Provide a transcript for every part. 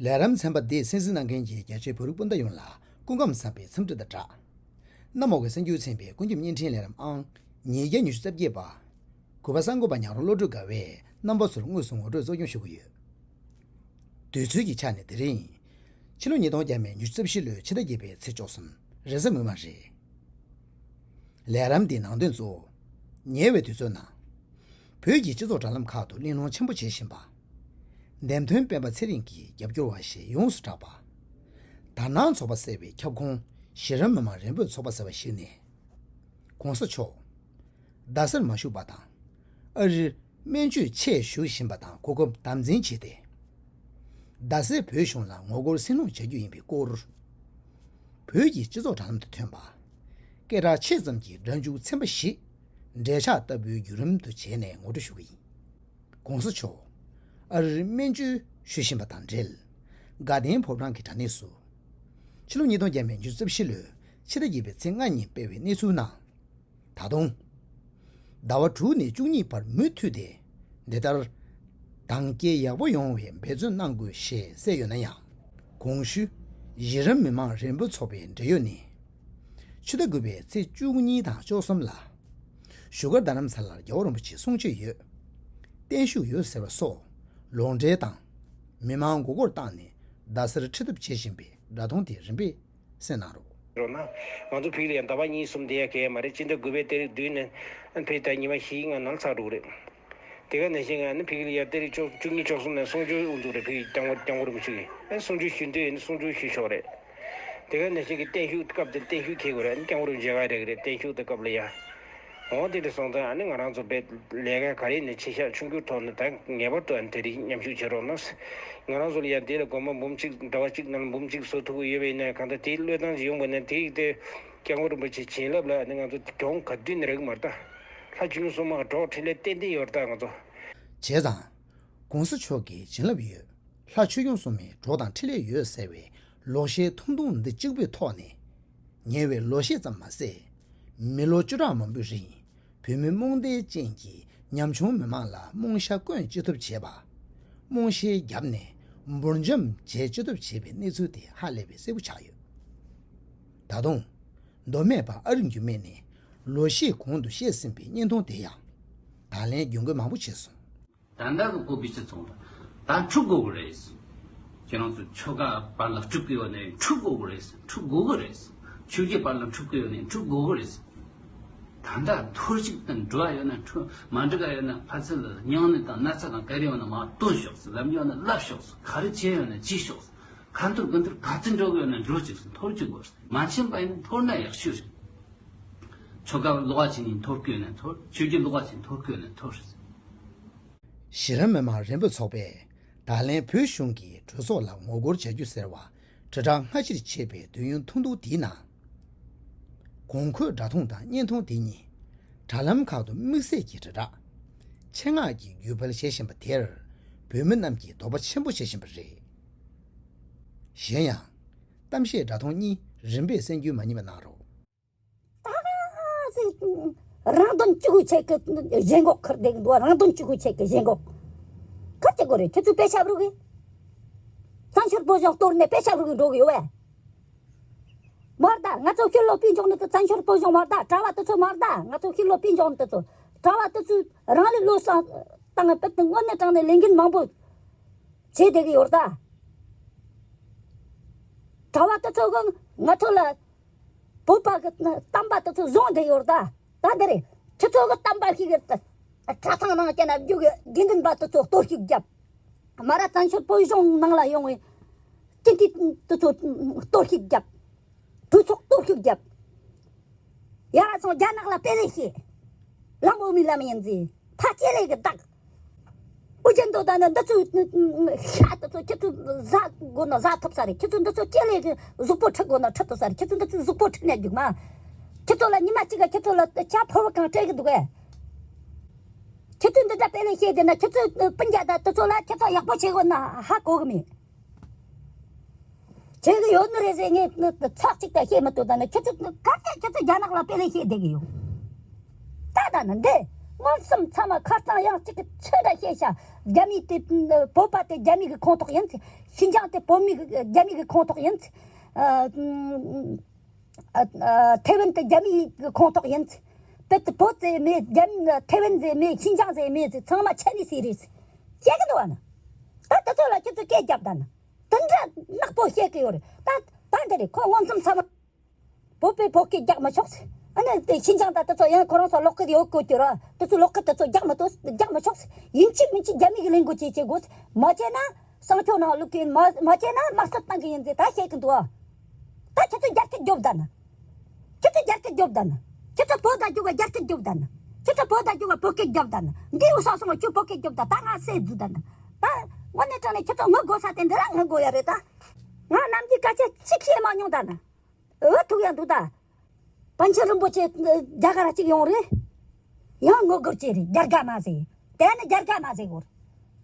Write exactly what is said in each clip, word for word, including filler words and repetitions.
ལས་རིམ་ཚན་པ་འདི་གསན་གཟིགས་གནང་མཁན་གྱི་རྒྱ་ཆེའི་བོད་རིགས་སྤུན་ཟླ་ཡོངས་ལ་སྐུ་ཁམས་བཟང་པའི་འཚམས་འདྲི་དང་སྦྲགས། གནམ་འོག་གི་གསར་འགྱུར་ཚན་པའི་ཀུན་ཁྱབ་བརྙན་འཕྲིན་ལས་རིམ་ཨང་ཉིས་བརྒྱ་ཉི་ཤུ་རྩ་བརྒྱད་པ། གུས་པ་གསར་འགོད་པ་ཉག་རོང་བློ་གྲོས་དགའ་བས་རྣམ་པ་ཚོར་དངོས་སུ་ངོ་སྤྲོད་གཙོ་སྐྱོང་ཞུ་གི་ཡོད། དུས་ཚོད་ཀྱི་ཆ་ནས་དེ་རིང་། ཕྱི་ལོ་ཉིས་སྟོང་བརྒྱ་མེད་ཉི་ཤུ་རྩ་བཞི་ལོའི་ཕྱི་ཟླ་བརྒྱད་པའི་ཚེས་བཅུ་གསུམ་རེས་གཟའ་མིག་དམར་རེད། ལས་རིམ་འདིའི་ནང་དོན་གཙོ་བོ། ཉེ་བའི་དུས་ཚོད་ནང་། བོད་ཀྱི་སྤྱི་ཚོགས་དྲ་ལམ་ཁག་ཏུ་གླེང་སློང་ཆེན་པོ་བྱེད་བཞིན་པ། འདེམས་ཐོན་སྤེན་པ་ཚེ་རིང་གི་རྒྱབ་སྐྱོར་བ་ཞེས་ཡོངས་སུ་གྲགས་པ། དར་ནག་ཚོགས་པ་ཟེར་བའི་ཁྱབ་ཁོངས་གཞི་རིམ་མི་མང་རེ་འབོད་ཚོགས་པ་ཟེར་བ་ཞིག་ནས། གོང་ས་མཆོག་རྡ་སར་མ་བཞུགས་པ་དང་། ཨ་རིར་སྨན་བཅོས་ཆེད་བཞུགས་བཞིན་པ་དང་གོ་སྐབས་དམ་འཛིན་བྱས་ཏེ། རྡ་སའི་བོད་གཞུང་ལ་ངོ་རྒོལ་སེམས་ལྷོང་བྱ་རྒྱུ་ཡིན་པའི་སྐོར། བོད་ཀྱི་སྤྱི་ཚོགས་དྲ་ལམ་དུ་ཐོན་པ། སྐད་གྲགས་ཆེ་ཙམ་གྱི་སྒྲ་འཇུག་ཚན་པ་ཞིག་འབྲེལ་ཆགས་ལྟ་བུའི་བརྒྱུད་རིམ་དུ་བྱས་ནས་ངོ་སྤྲོད་ཞུ་གི་ཡིན། གོང་ས་མཆོག་ཨ་རིར་སྨན་བཅོས་ཞུ་བཞིན་པ་དང་འབྲེལ། དགའ་ལྡན་ཕོ་བྲང་གི་དྲ་གནས་སུ། ཕྱི་ལོ་ཉིས་སྟོང་བརྒྱ་མེད་ཉི་ཤུ་རྩ་བཞི་ལོའི་ཕྱི་ཟླ་བརྒྱད་པའི་ཚེས་ལྔ་ཉིན་སྤེལ་བའི་གནས་ཚུལ་ནང་། ད་དུང་། ཟླ་བ་དྲུག་ནས་བཅུ་གཉིས་བར་མུ་མཐུད་དེ། འདི་ལྟར། དྭངས་སྐྱེད་ཡག་པོ་ཡོང་བའི་འབད་བརྩོན་གནང་དགོས་ཞེས་གསལ་ཡོད་ན་ཡང་། གོང་ཞུས། གཞི་རིམ་མི་མང་རེ་འབོད་ཚོགས་པའི་འབྲེལ་ཡོད་ནས། ཕྱི་ཟླ་དགུ་པའི་ཚེས་བཅུ་གཉིས་དང་བཅུ་གསུམ་ལ། བཞུགས་སྒར་རྡ་རམ་ས་ལར་རྒྱལ་བ་རིན་པོ་ཆེའི་གསུང་ཆོས་ཡོད། བརྟན་བཞུགས་ཡོད་ཟེར་བ་སོགས་ལོག་འགྲེལ་དང་། མི་མང་མགོ་སྐོར་བཏང་ནས་རྡ་སར་ཁྲིད་ཐབས་བྱེད་བཞིན་པའི་སྒྲ་མཐོང་དེ་རིམ་པས་གསན་གནང་རོགས། རོགས་གནང་། ང་ཚོ་ཕ་གི་ལ་ཡང་ཟླ་བ་གཉིས་གསུམ་བསྡད་ཡ་གལ་མ་རེད། སྤྱི་ཟླ་དགུ་པའི་ཏ་རིག་བདུན་ནས་ཕ་གི་ད་ཉི་མ་བཞི་ལྔ་ནང་ཚར་འགྲོ་གི་རེད། དེ་ག་ནང་བཞིན་ང་ནི་ཕ་གི་ལ་ཡ་ཏ་རིག་བཅུ་བཅུ་གཉིས་བཅུ་གསུམ་ནས་གསུང་ཆོས་དབུ་འཛུགས་རེད། ཕ་གི་སྐྱབས་མགོན་སྐྱབས་མགོན་རིན་པོ་ཆེ་གིས་ཨ་གསུང་ཆོས་ཞུ་འདོད་ཡིན་ན་གསུང་ཆོས་ཞུ་ཆོག་རེད། དེ་ག་ནང་བཞིན་གྱི་བརྟན་བཞུགས་སྐབས་དེར་བརྟན་བཞུགས་འཁྱེར་དགོས་རེད། ཨ་ནི་སྐྱབས་མགོན་རིན་པོ་ཆེ་ག་རེ་གི་རེད། བརྟན་བཞུགས་དེ་སྐབས་ལ་ཡ། འོ་དེ་འདྲ་སོང་ཙང་ཨ་ནི་ང་རང་ཚོ་བས་ལས་ཀ་ག་རེ་ནས་ཆེ་ཤག་ཆུང་རྒྱུ་ཐོག་ནས་ད་ངེས་པར་དུ་ཨ་ནི་དེ་རིགས་མཉམ་ཞུགས་བྱེད་རོགས་གནང་། ང་རང་ཚོ་ལ་ཡང་དེ་ལ་སྒོར་མོ་འབུམ་གཅིག་ཟླ་བ་གཅིག་ནང་ལ་འབུམ་གཅིག་བཟོ་ཐུབ་ཀྱི་ཡོད་པ་ཡིན་ན་གང་ལྟར་དེའི་བློས་བཏང་ཅིག་ཡོང་བ་ན་དེ་ཡིག་དེ་སྐྱབས་མགོན་རིན་པོ་ཆེའི་བྱིན་རླབས་ལ་ཨ་ནི་ང་ཚོ་གྱོང་ག་དུས་ནས་རག་གི་མ་རེད་ད། ལྷ་བཅུ་གསུམ་མ་གྲོགས་འཕྲིན་ལས་ཏན་ཏན་ཡོད་རེད་ད་ང་ཚོ། བྱས་ཙང་། གོང་ས་མཆོག་གི་བྱིན་རླབས་ཡོད། ལྷ་ཆོས་སྐྱོང་སྲུང་མའི་གྲོགས་དང་འཕྲིན་ལས་ཡོད་ཟེར་བའི་ལོག་བཤད་ཐུང་ཐུང་འདི་གཅིག་པུའི་ཐོག་ནས། ཉེ་བའི་ལོ་ཤས་ཙམ་མ་ཟད། མི་ལོ་བཅུ་ཕྲག་མང་པོའི་རིང་བོད་མི་རྨོངས་དད་ཅན་གྱི་ཉམ་ཆུང་མི་མང་ལ་རྨོངས་ཤ་སྐོན་ཅི་ཐུབ་བྱས་པ། རྨོངས་ཤེལ་བརྒྱབ་ནས་འབུར་འཇོམས་བྱེད་ཅི་ཐུབ་བྱས་པའི་གནས་ཚུལ་དེ་ཧ་ལས་པའི་གསལ་པོ་ཆགས་ཡོད། ད་དུང་། མདོ་སྨད་པ་ཨ་རིག་འགྱུར་མེད་ནས་ལོ་ཤས་གོང་དུ་བཤད་ཟིན་པའི་བརྙན་ཐུང་དེ་ཡང་། ད་ལན་རྒྱུན་འགོད་མང་པོ་བྱས་སོང་། ད་ལྟ་གི་བོད་པའི་སྤྱི་ཚོགས་ལ་ད་འཁྲུག་དགོས་ཀྱི་རེད། ཁྱེད་རང་ཚོ་ཆོལ་ཁ་བར་ལ་འཁྲུག་གི་ཡོད་ནའི་འཁྲུག་དགོས་ཀྱི་རེད། འཁྲུག་དགོས་ཀྱི་རེད། ཆོས་བརྒྱུད་བར་ལ་འཁྲུག་གི་ཡོད་ནའི་འཁྲུག་དགོས་ཀྱི་རེད། ད་ལྟ་ཐོར་ཅིག་དང་འགྲོ་བ་ཡོད་ན་འཁྲུག་མ་འགྲིག་ག་ཡོད་ན་ཕ་ཚུལ་ལ་སྙིང་ནད་དང་ན་ཚ་དང་ག་རེ་ཡོད་ན་མར་སྟོན་ཤོག་ལམ་ཡོད་ན་ལབ་ཤོག་ག་རེ་བྱས་ཡོད་ན་བྱས་ཤོག་ཁ་འཐོར་དགུ་འཐོར་ག་ཚོད་འགྲོ་གི་ཡོད་ན་འགྲོ་ཅིག་འཐོར་ཅིག་དགོས་རེད། མ་ཕྱིན་པ་ཡིན་ན་འཐོར་ན་ཡག་ཤོས་རེད། ཆོལ་ཁ་ལོགས་ཀ་ཅིག་ནས་འཐོར་གི་ཡོད་ན་འཐོར། ཆོས་བརྒྱུད་ལོགས་ཀ་ཅིག་འཐོར་གི་ཡོད་ན་འཐོར། གཞི་རིམ་མི་མང་རེ་འབོད་ཚོགས་པས་ད་ལན་བོད་གཞུང་གིས་གྲོས་ཚོགས་ལ་ངོ་རྒོལ་བྱ་རྒྱུ་ཟེར་བ་དྲིལ་བསྒྲགས་སྔ་ཕྱིར་བྱས་པའི་དུས་ཡུན་ཐུང་ཐུང་དེའི་ནང་། གོང་འཁོད་སྒྲ་ཐུང་དང་བརྙན་ཐུང་དེ་གཉིས་དྲ་ལམ་ཁག་ཏུ་དམིགས་བསལ་གྱིས་དྲིལ་བསྒྲགས་ཆེད་མངགས་ཀྱིས་བརྒྱུད་སྤེལ་བྱེད་བཞིན་པ་དེར་བོད་མི་རྣམས་ཀྱིས་དོགས་པ་ཆེན་པོ་བྱེད་བཞིན་པ་རེད། གཞན་ཡང་། གཏམ་བཤད་སྒྲ་ཐུང་གཉིས་རིམ་པས་གསན་རྒྱུ་མ་བསྙེལ་བ་གནང་རོགས། ད་ག་ཟེ། རང་དོན་གཅིག་པུའི་ཆེད་ཀྱི་ཞེན་ཁོག་ཁུར་བསྡད་ཀྱི་འདུག་རང་དོན་གཅིག་པུའི་ཆེད་ཀྱི་ཞེན་ཁོག་ཁུར་བྱེད་དགོས་རེད། ཁྱེད་ཚོས་དཔེ་ཆ་རུ་གི་བཙན་བྱོལ་བོད་གཞུང་གཏོར་ནས་དཔེ་ཆ་རུ་གི་འགྲོ་གི་ཡོད་བས། མོར་ད་ང་ཚོ་ཤི་ལོ་པིན་ཆོག་ནི་ཀི་བཙན་བྱོལ་བོད་གཞུང་མོར་ད་གྲྭ་བ་དེ་ཚོ་མོར་ད་ང་ཚོ་ཤི་ལོ་པིན་ཆོག་ནི་དེ་ཚོ་གྲྭ་བ་དེ་ཚོས་རང་ལུས་བློས་བཏང་བཏང་ངས་དངོས་གནས་དྲང་ནས་ལས་འགན་མང་པོ་བྱས་བསྡད་གི་ཡོད་ད། གྲྭ་བ་དེ་ཚོ་གི་ང་ཚོ་ལ་བོད་པ་གི་གཏམ་པ་དེ་ཚོ་བཟུང་བསྡད་ཡོད་ད། ད་འདི་རེད། ཁྱེད་ཚོ་གི་གཏམ་པ་ཞིག་གི་གྲྭ་ཚང་ནང་བསྐྱལ་ན་རྒྱུ་གི་དགེ་འདུན་པ་དེ་ཚོ་གཏོར་བཤིག་བརྒྱབ། མ་ར་བཙན་བྱོལ་བོད་གཞུང་ནང་ལ་ཡོང་བའི་སྤྱི་འཐུས་དེ་ཚོ་གཏོར་བཤིག་བརྒྱབ། གྲོས་ཚོགས་གཏོར་བཤིག་བརྒྱབ། ཡ་ར་སོང་རྒྱ་ནག་ལ་དཔེ་ལས་ཤེས། ལམ་འོ་མའི་ལམ་ཡིན་ཟེར། ཕ་སྐྱེ་ལས་གི་བདག་ཨུ་རྒྱན་དོ་ད་ནི་འདི་ཚོའི་ཤ་དེ་ཚོ་ཁྱེད་ཚོ་ཟ་དགོས་ན་ཟ་ཐུབ་ས་རེད། ཁྱེད་ཚོ་འདི་ཚོ་སྐྱེ་ལས་གི་གཟུགས་པོ་ཁྲི་དགོས་ན་ཁྲི་ཐུབ་ས་རེད། ཁྱེད་ཚོ་འདི་ཚོའི་གཟུགས་པོ་ཁྲི་ནས་རྒྱུག་མ། ཁྱེད་ཚོ་ལ་ཉི་མ་གཅིག་ག་ཁྱེད་ཚོ་ལ་ཆ་ཕོར་བ་གང་སྤྲད་གི་འདུག་གས། ཁྱེད་ཚོས་འདི་འདྲ་དཔེ་ལས་བཤད་བསྡད་ན་ཁྱེད་ཚོའི་སྤུན་ཀྱག་དང་དེ་ཚོ་ལ་ཁྱེད་ཚོ་ཡག་པོ་བྱེད་དགོས་ན་ཧ་གོ་གི་མེད། བྱེད་གི་ཡོད་ནི་རེད་ཟེར་ངས་ཚག་གཅིག་དང་བཤད་མི་ཐུབ། ད་ནི་ཁྱེད་ཚོ་ག་ཚད་ཁྱེད་ཚོ་རྒྱ་ནག་ལ་དཔེ་ལས་བཤད་བསྡད་གི་ཡོད། ད་ད་ནི་འདི་ མངོན་སུམ་ཚང་མ་ཁ་རྩང་ཡང་གཅིག་གི་ཚོད་འདྲ་བཤད་བྱ། རྒྱ་མི་དེ་བོད་པ་དེ་རྒྱ་མི་གི་ཁོངས་གཏོགས་ཡིན། ཤིན་ཅང་དེ་བོད་མི་གི་རྒྱ་མི་གི་ཁོངས་གཏོགས་ཡིན། ཨ། ཨ། ཨ། ཐེ་ཝན་དེ་རྒྱ་མིའི་ཁོངས་གཏོགས་ཡིན། བོད་དེ་བོད་ཟེར་མེད། རྒྱ་མི་ཐེ་ཝན་ཟེར་མེད། ཤིན་ཅང་ཟེར་མེད་ཟེར། ཚང་མ་ཆའི་ནིས་ཟེར་རེད་ཟེར་བཤད་གི་འདུག་བ་ན། ད་དེ་ཚོ་ལ་ཁྱེད་ཚོ་སྐད་རྒྱབ་ད་ན། དེ་འདྲ་ནག་པོ་བཤད་གི་ཡོད་རེད། ད་ད་འདི་རེད། ཁོ་མངོན་སུམ་ཚང་མ་བོད་པས་བོད་སྐད་རྒྱག་མི་ཆོག་ཟེར། ཨ་ནི་དེ་ཤིན་ཅང་ད་དེ་ཚོ་ཡང་ཁོ་རང་ཚོ་ལོག་གི་ཡོད་གོ་གི་ར། དེ་ཚོ་ལོག་གི་དེ་ཚོ་རྒྱག་མི་ཐུབ། རྒྱག་མི་ཆོག་ཟེར། ཡིན་གཅིག་མིན་གཅིག་རྒྱ་མི་གི་ལས་འགུལ་བྱེད་བྱེད་དགོས་ཟེར། མ་བྱས་ན། གསང་སྤྱོད་ནང་བླུག་གི་ཡིན། མ་མ་བྱས་ན་དམར་གསོད་བཏང་གི་ཡིན་ཟེར་ད་བཤད་གི་འདུག་ཨ། ད་ཁྱེད་ཚོ་རྒྱ་སྐད་རྒྱོབ་ད་ན། ཁྱེད་ཚོ་རྒྱ་སྐད་རྒྱོབ་ད་ན། ཁྱེད་ཚོ་བོད་དང་རྒྱུག་པ་རྒྱ་སྐད་རྒྱོབ་ད་ན། ཁྱེད་ཚོ་བོད་དང་རྒྱུག་པ་བོད་སྐད་རྒྱོབ་ད་ན། འདི་འུ་ས་སོང་བ་ཁྱོད་བོད་སྐད་རྒྱོབ་ད། ད་ང་སེ་རྫུ་ད་ན། ད་དངོས་གནས་དྲང་གནས་ཁྱེད་ཚོ་ངུ་དགོས་ས་དེ་འདི་རང་ངུ་དགོས་ཡ་རེད་ད། ང་ནམ་རྒྱུན་སྐད་ཆ་གཅིག་བཤད་མ་མྱོང་ད་ན། འུ་ཐུག་ཡ་འདུག་ད། པཎ་ཆེན་རིན་པོ་ཆེ་རྒྱ་གར་གཅིག་ཡོང་རེད། ཡང་ངོ་རྒོལ་བྱས་རེད། རྒྱ་དགའ་མ་ཟེར། དེ་ནི་རྒྱ་དགའ་མ་ཟེར་གོ།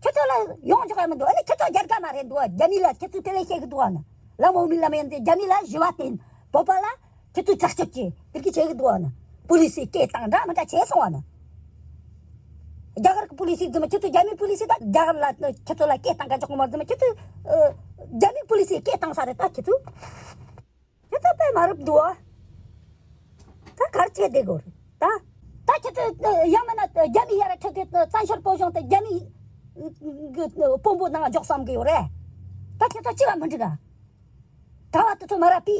ཁྱེད་ཚོ་ལ་ཡོང་ཆོག་ཡ་མི་འདུག་ཨ་ནི་ཁྱེད་ཚོ་རྒྱ་དགའ་མ་རེད་འདུག་རྒྱ་མི་ལ་ཁྱེད་ཚོས་དེ་ལས་བཤད་གི་འདུག་ཨ་ནི། ལམ་འོག་མའི་ལམ་ཡིན་ཏེ་རྒྱ་མི་ལ་ཞི་བ་བསྟན། བོད་པ་ལ་ཁྱེད་ཚོས་དྲག་སྤྱོད་བྱས། དེ་གི་བྱེད་གི་འདུག་ཨ་ནི། པུ་ལི་སི་སྐད་བཏང་འདྲ་མི་འདྲ་བྱས་སོང་ཨ་ནི། རྒྱ་གར་གི་པུ་ལི་སི་རྫུན་མ། ཁྱེད་ཚོ་རྒྱ་མི་པུ་ལི་སི་དང་རྒྱ་གར་ལ་ཁྱེད་ཚོ་ལ་སྐད་བཏང་ག་ཆོག་གི་མ་རེད་རྫུན་མ། ཁྱེད་ཚོས་ཨ། རྒྱ་མི་པུ་ལི་སི་སྐད་བཏང་ས་རེད་ད་ཁྱེད་ཚོས། ཁྱེད་ཚོ་དཔེ་མ་རབ་འདུག་ཨ། ད་གར་བྱེད་བསྡད་དགོས་རེད་ད། ད་ཁྱེད་ཚོ་ཡང་མིན་ན་རྒྱ་མི་ཡར་ཁྲིད་དེ་བཙན་བྱོལ་བོད་གཞུང་དེ་རྒྱ་མི་གི་དཔོན་པོ་ནང་འཇོག་བསམ་གི་ཡོད་རེད། ད་ཁྱེད་ཚོ་གཅིག་ལ་མི་འགྲིག་ག་གྲྭ་བ་དེ་ཚོ་མ་ར་པི།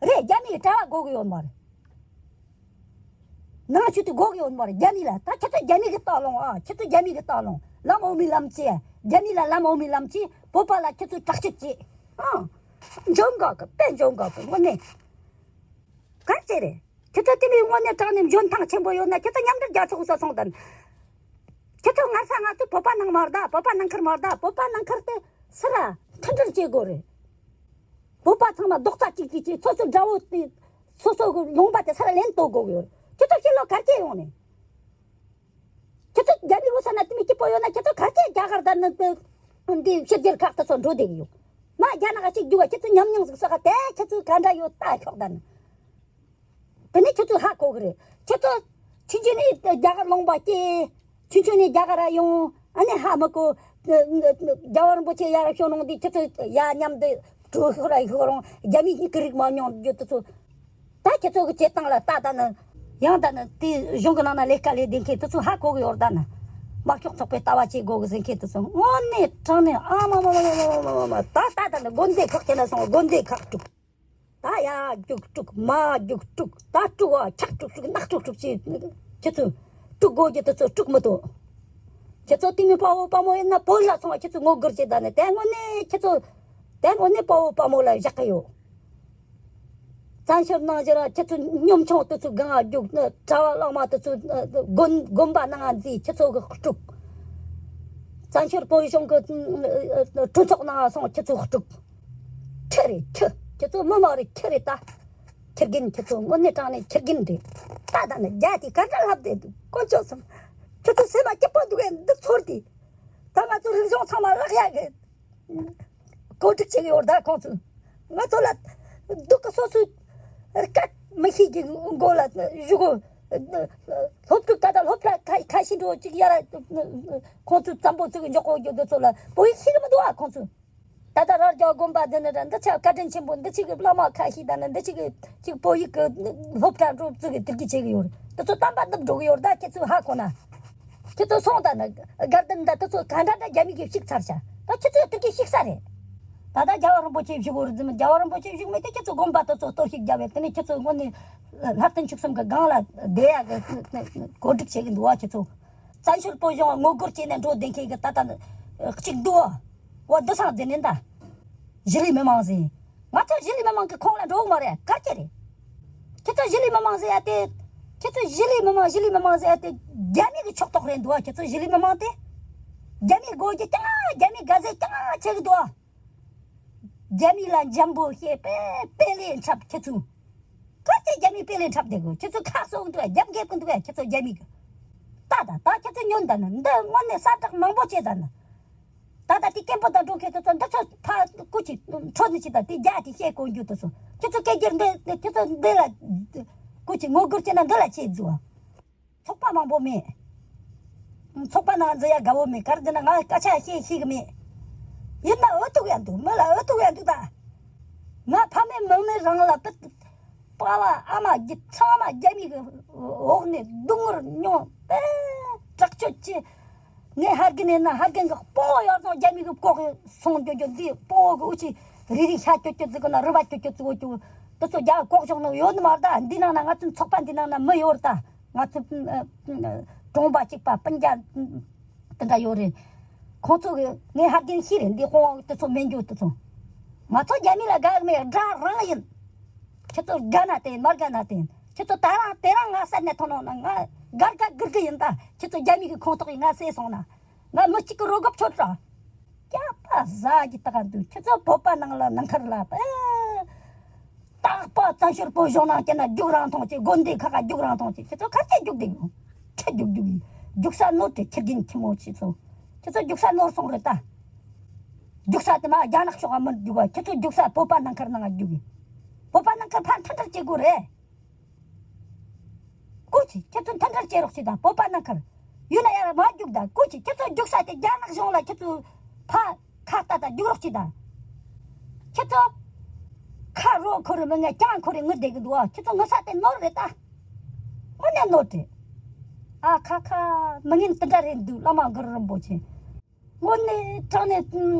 རེད། རྒྱ་མི་གི་གྲྭ་བ་དགོས་གི་ཡོད་མ་རེད། ནང་ཆོས་དེ་དགོས་གི་ཡོད་མ་རེད། རྒྱ་མི་ལ། ད་ཁྱེད་ཚོ་རྒྱ་མི་གི་ལྟ་ལོང་ཨ། ཁྱེད་ཚོ་རྒྱ་མི་གི་ལྟ་ལོང་། ལམ་འོག་མའི་ལམ་བྱེད། རྒྱ་མི་ལ་ལམ་འོག་མའི་ལམ་བྱེད། བོད་པ་ལ་ཁྱེད་ཚོས་དྲག་སྤྱོད་བྱེད་ཨ། འཇོན་ག་གི་དཔེ་འཇོན་ག་གི་དངོས་གནས། ག་རེ་བྱེད་རེད། ཁྱེད་ཚོ་དེ་མིན་དངོས་གནས་དྲང་གནས་འཇོན་ཐང་ཆེན་པོ་ཡོད་ན་ཁྱེད་ཚོ་མཉམ་འབྲེལ་རྒྱལ་ཚོགས་སུ་སོང་དང་། ཁྱེད་ཚོ་ང་ས་ང་ཚོ་བོད་པ་ནང་མ་རེད་ད། བོད་པ་ནང་ཁུལ་མ་རེད་ད། བོད་པ་ནང་ཁུལ་དེ་སུ་ར་མཐུན་སྒྲིལ་བྱེད་དགོས་རེད། བོད་པ་ཚང་མ་རྡོག་རྩ་གཅིག་གིས་བྱས། སོ་སོའི་དགྲ་བོ་དེ། སོ་སོ་གི་ལུང་པ་དེ་ས་ལ་ལེན་གཏོང་དགོས་ཀྱི་ཡོད། ཁྱེད་ཚོ་ཕྱི་ལོགས་ག་རེ་བྱེད་ཡོང་ནས། ཁྱེད་ཚོ་རྒྱ་མི་གོ་ས་ན་དེ་མི་སྐྱིད་པོ་ཡོད་ན་ཁྱེད་ཚོ་ག་རེ་བྱེད་རྒྱ་གར་དང་ནི་དེ་འདི་ཕྱི་རྒྱལ་ཁག་དེ་ཚོ་འགྲོ་བསྡད་ཀྱི་ཡོད། མ་རྒྱ་ནག་གཅིག་རྒྱུག་པ་ཁྱེད་ཚོ་ཉམས་མྱོང་ཟིག་བསགས་དེ་ཁྱེད་ཚོ་ག་འདྲ་ཡོད་ལྟ་ཤོག་ད་ནི། དེ་ནས་ཁྱེད་ཚོས་ཧ་གོ་གི་རེད། ཁྱེད་ཚོ་ཆུང་ཆུང་ནས་རྒྱ་གར་ལུང་པ་སྐྱེས། ཆུང་ཆུང་ནས་རྒྱ་གར་ར་ཡོང་། ཨ་ནི་ཧ་མི་གོ། རྒྱལ་བ་རིན་པོ་ཆེ་ཡར་བྱོན་གནང་དུས་ཁྱེད་ཚོ་ཡར་མཉམ་དུ་གྲོས་ཤོར་ར་ཤོར་རུང་རྒྱ་མི་གཉིས་ཀྱི་རིགས་མ་མྱོང་རྒྱུ་དེ་ཚོ། ད་ཁྱེད་ཚོ་གི་བྱེད་སྟངས་ལ་ལྟ་ད་ནི། ཡང་ད་ནི་དེ་གཞུང་གི་ནང་ན་ལས་ཀ་ལས་བསྡད་མཁན་དེ་ཚོ་ཧ་གོ་གི་ཡོད་ད་ནི། དམར་ཤོག་ཚོགས་པའི་ལྟ་བ་བྱེད་དགོས་གི་ཟེར་མཁན་དེ་ཚོ་དངོས་གནས་དྲང་གནས་ཨ་མ་མ་མ་མ་མ་མ་མ། ད་ད་ད་ནི་དགོན་སྡེ་ཁག་ཁྱེད་ན་སོང་དགོན་སྡེ་ཁག་དཀྲུགས། ད་ཡ་རྒྱུག་དཀྲུག་མ་རྒྱུག་དཀྲུག་ད་དཀྲུག་བ་ཆག་དཀྲུག་དཀྲུག་ནག་དཀྲུག་དཀྲུག་ཅེས། ཁྱེད་ཚོས་དཀྲུག་དགོས་རྒྱུ་དེ་ཚོ་དཀྲུག་མི་ཐུབ། ཁྱེད་ཚོ་དེ་མིན་དཔའ་བོ་དཔའ་མོ་ཡིན་ན་བོད་ལ་སོང་བ་ཁྱེད་ཚོས་ངོ་རྒོལ་བྱེད་ད་ནི་དེ་དངོས་གནས་ཁྱེད་ཚོ། དེ་དངོས་གནས་དཔའ་བོ་དཔའ་མོ་ལ་བཞག་གི་ཡོད། བཙན་བྱོལ་ནང་བཞིན་ཁྱེད་ཚོ་གཉོམ་ཆུང་དེ་ཚོ་སྒང་རྒྱུག་ནི་གྲྭ་བ་བླ་མ་དེ་ཚོ་དགོན་དགོན་པ་ནང་འཛུལ་ཁྱེད་ཚོ་གི་དཀྲུག་བཙན་བྱོལ་བོད་གཞུང་གི་གྲོས་ཚོགས་ནང་སོང་ཁྱེད་ཚོ་དཀྲུག་ཁྱི་རེད་ཁྱི། ཁྱེད་ཚོ་མི་མ་རེད་ཁྱི་རེད་ད། ཁྱི་རྒན་ཁྱེད་ཚོ་དངོས་གནས་དྲང་གནས་ཁྱི་རྒན་རེད། ད་ད་ནི་རྒྱ་དེ་ག་འདྲ་ལབ་བསྡད་འདུག་དཀོན་མཆོག་གསུམ། ཁྱེད་ཚོ་སེམས་མ་སྐྱིད་པོ་འདུག་གས་འདུག་ཚོར་དེ། ད་ང་ཚོ་རིག་གཞུང་ཚང་མ་བརླག་ཡག་གི་བཀོད་སྒྲིག་བྱེད་ཀྱི་ཡོད་ད་ཁོང་ཚོས། ང་ཚོ་ལ་སྡུག་གི་སོ་སོའི་སྐད་མི་ཤེས་ཀྱི་མགོ་ལ་གཞུག་གུ། སློབ་ཕྲུག་ད་ལྟ་སློབ་གྲྭ་ཁ་ཁ་ཤས་འགྲོ་གཅིག་ཡར་ཁོང་ཚོའི་བཙན་པོ་ཚོས་འཇོག་གོ་རྒྱུ་འདི་ཚོ་ལ་བོད་ཡིག་ཤེས་ཀྱི་མི་འདུག་ཨ་ཁོང་ཚོས། ད་ལྟ་རྭ་རྒྱ་དགོན་པ་འདི་ནི་ར་འདི་ཆ་བཀའ་དྲིན་ཆེན་པོ་འདི་ཆ་གི་བླ་མ་ཁ་ཤས་དང་ནི་འདི་ཆ་གི་ཅིག་བོད་ཡིག་གི་སློབ་གྲྭ་འགྲོ་བཙུགས་གི་དེ་གི་བྱེད་གི་ཡོད་རེད། དེ་ཚོ་གཏམ་པ་འདི་འགྲོ་གི་ཡོད་རེད། ད་ཁྱེད་ཚོས་ཧ་གོ་ན། ཁྱེད་ཚོ་སོང་ད་ནི་དགའ་ལྡན་ད་དེ་ཚོ་ག་འདྲ་འདྲ་རྒྱ་མི་གིས་བཤིག་ཚར་ཤག་ད་ཁྱེད་ཚོས་དེ་གི་བཤིག་ས་རེད། ད་ལྟ་རྒྱལ་བ་རིན་པོ་ཆེ་བཞུགས་ཡོད་རེད་ཟེར་ན་རྒྱལ་བ་རིན་པོ་ཆེ་བཞུགས་མེད་དེ་ཁྱེད་ཚོ་དགོན་པ་དེ་ཚོ་གཏོར་བཤིག་རྒྱབ་པས་དེ་ནས་ཁྱེད་ཚོ་དངོས་གནས་ལྷ་རྟེན་བཅུ་གསུམ་གི་སྒང་ལ་བསྡད་ཡག་གི་གོ་སྒྲིག་བྱེད་གི་འདུག་བ། ཁྱེད་ཚོ་བཙན་བྱོལ་བོད་གཞུང་ངོ་རྒོལ་བྱས་ནས་འགྲོ་བསྡད་མཁན་གི་ད་ལྟ་གཅིག་འདུག་བ། འོ་འདི་སང་འཛིན་ནས་ད། གཞིས་ལུས་མི་མང་ཟེར། ང་ཚོ་གཞིས་ལུས་མི་མང་གི་ཁོངས་ལ་འགྲོ་གི་མ་རེད། ག་རེ་བྱས་རེད། ཁྱེད་ཚོ་གཞིས་ལུས་མི་མང་ཟེར་ཡ་དེ། ཁྱེད་ཚོ་གཞིས་ལུས་མི་མང་གཞིས་ལུས་མི་མང་ཟེར་ཡ་དེ་རྒྱ་མི་གི་ཕྱོགས་གཏོགས་རེད་འདུག་བ། ཁྱེད་ཚོ་གཞིས་ལུས་མི་མང་དེ། རྒྱ་མི་སྒོ་རྒྱ་རྐྱང་རྒྱ་མི་དགའ་ཟས་རྐྱང་བྱེད་གི་འདུག་བ། རྒྱ་མི་ལ་འཇམ་པོ་བཤད་པས་དཔེ་ལས་འཁྲབ་ཁྱེད་ཚོ། ག་རེ་རྒྱ་མི་དཔེ་ལས་འཁྲབ་བསྡད་གི། ཁྱེད་ཚོ་ཁ་གསོ་གི་འདུག་བ། རྒྱབ་འགེབས་གི་འདུག་བ། ཁྱེད་ཚོ་རྒྱ་མི་གི། ད་ད་ད་ཁྱེད་ཚོ་ཉོན་ད་ན་འདི་དངོས་གནས་གསལ་བསྒྲགས་མང་པོ་བྱས་ད་ན། ད་ལྟ་དེ་སྐད་འབོད་དང་འགྲོ་མཁན་དེ་ཚོ་འདི་ཚོ་ཕ་སྐུ་མཁྱེན་འཕྲོ་ནི་ཅི་ད་དེ་རྒྱ་དེ་བཤད་དགོས་རྒྱུ་དེ་ཚོ་ཁྱེད་ཚོ་སྐད་སྒྱུར་འདི་ཁྱེད་ཚོ་འདི་ལ་སྐུ་མཁྱེན་ངོ་རྒོལ་བྱས་ན་འདི་ལ་བྱེད་རྫུ་བ། ཚོགས་པ་མང་པོ་མེད། ཚོགས་པ་ནང་འཛུལ་ཡ་དགའ་བོ་མེད། ག་རེ་ཟེར་ན་ང་སྐད་ཆ་བཤད་ཤེས་གི་མེད། ཡིན་ན་འུ་ཐུག་ཡ་འདུག་མི་ལ་འུ་ཐུག་ཡ་འདུག་ད། ང་ཕ་མེས་མུ་མེས་རང་ལ་པི། པ་ཕ་ཨ་མ་རྒྱུ་ཚང་མ་རྒྱ་མི་གི་འོག་ནས་སྡུག་བསྔལ་མྱོང་པས་དྲག་སྤྱོད་ཀྱི། ངས་ཧར་གིན་ཡིན་ན་ཧར་གིན་གི་སྤོ་བོ་ཡོད་སོང་རྒྱ་མི་གི་ལྐོག་གི་སོང་རྒྱུ་རྒྱུ་འདི་སྤོ་བོ་གི་འུ་ཅི་རི་རི་ཤ་ཅོ་ཅོ་ཙི་གི་ན་རི་བ་ཅོ་ཅོ་ཙི་གོ་ཅུ། དེ་ཚོ་རྒྱ་ལྐོག་ཤོག་ནང་ཡོད་ནི་མ་རེད་ད། འདི་ནང་ན་ང་ཚོའི་ཚོགས་པ་འདི་ནང་ན་མི་ཡོད་རེད་ད། ང་ཚོ་གྲོང་པ་གཅིག་པ་སྤུན་ཀྱག་དེ་འདྲ་ཡོད་རེད། ཁོང་ཚོ་གི་ངས་ཧར་གིན་ཤི་རེད། འདི་ཁོང་དེ་ཚོ་མེད་རྒྱུ་དེ་ཚོ། ང་ཚོ་རྒྱ་མི་ལ་དགའ་གི་མེད། དགྲ་རང་ཡིན། ཁྱེད་ཚོ་དགའ་ན་དེ་ཡིན། མ་དགའ་ན་དེ་ཡིན། ཁྱེད་ཚོ་ད་རང་དེ་རང་ང་བསད་ནས་ཐོན་ནོ་ན་ང་དགའ་དགའ་གི་གི་ཡིན་ད། ཁྱེད་ཚོ་རྒྱ་མི་གི་ཁོང་ཐོག་གི་ང་བསད་སོང་ན། ང་མི་གཅིག་གི་རོ་གོབ་ཆོད་ར། སྐྱག་པ་ཟ་གི་ད་ག་འདུག་ཁྱེད་ཚོ་བོད་པ་ནང་ལ་ནང་ཁར་ལ་པ། རྟག་པ་བཙན་བྱོལ་བོད་གཞུང་ནང་སྐྱེས་ན་རྒྱུག་རང་མཐོང་ཆེ། དགོན་སྡེ་ཁག་ག་རྒྱུག་རང་མཐོང་ཆེ། ཁྱེད་ཚོ་ག་ཚད་རྒྱུག་བསྡད་ཡོད། ཁྱེད་རྒྱུག་རྒྱུག་ཡིན། རྒྱུག་ས་ནོར་ཏེ་ཁྱེད་རྒན་ཁྱི་མོ་ཆེ་ཚོ། ཁྱེད་ཚོ་རྒྱུག་ས་ནོར་སོང་རེད་ད། རྒྱུག་ས་དེ་མ་རྒྱ་ནག་ཕྱོགས་ག་མི་རྒྱུག་བ། ཁྱེད་ཚོ་རྒྱུག་ས་བོད་པ་ནང་ཁར་ནང་རྒྱུག་གི། བོད་པ་ནང་ཁར་ཕར་མཐུན་སྒྲིལ་བྱེད་དགོས་རེད། སྐུ་མཁྱེན། ཁྱེད་ཚོ་མཐུན་སྒྲིལ་བྱེད་རོགས་བྱེད་དང་། བོད་པ་ནང་ཁར་ཡུལ་ན་ཡར་མ་རྒྱུག་དང་། སྐུ་མཁྱེན། ཁྱེད་ཚོ་རྒྱུག་ས་དེ་རྒྱ་ནག་གཞུང་ལ་ཁྱེད་ཚོ་ཕ་ཁ་ལྟ་དང་རྒྱུག་རོགས་བྱེད་དང་། ཁྱེད་ཚོ་ཁ་རོ་ཁོ་རེ་མི་ངན་རྐྱང་ཁོ་རེ་ངུ་བསྡད་གི་འདུག་ཨ། ཁྱེད་ཚོ་ངུ་ས་དེ་ནོར་རེད་ད། དངོས་གནས་ནོར་རེད། ཨ་ཁ་ཁ། མི་ངན་དེ་འདྲ་རེད་འདུག་བླ་མ་གུ་རུ་རིན་པོ་ཆེ། དངོས་གནས་དྲང་གནས་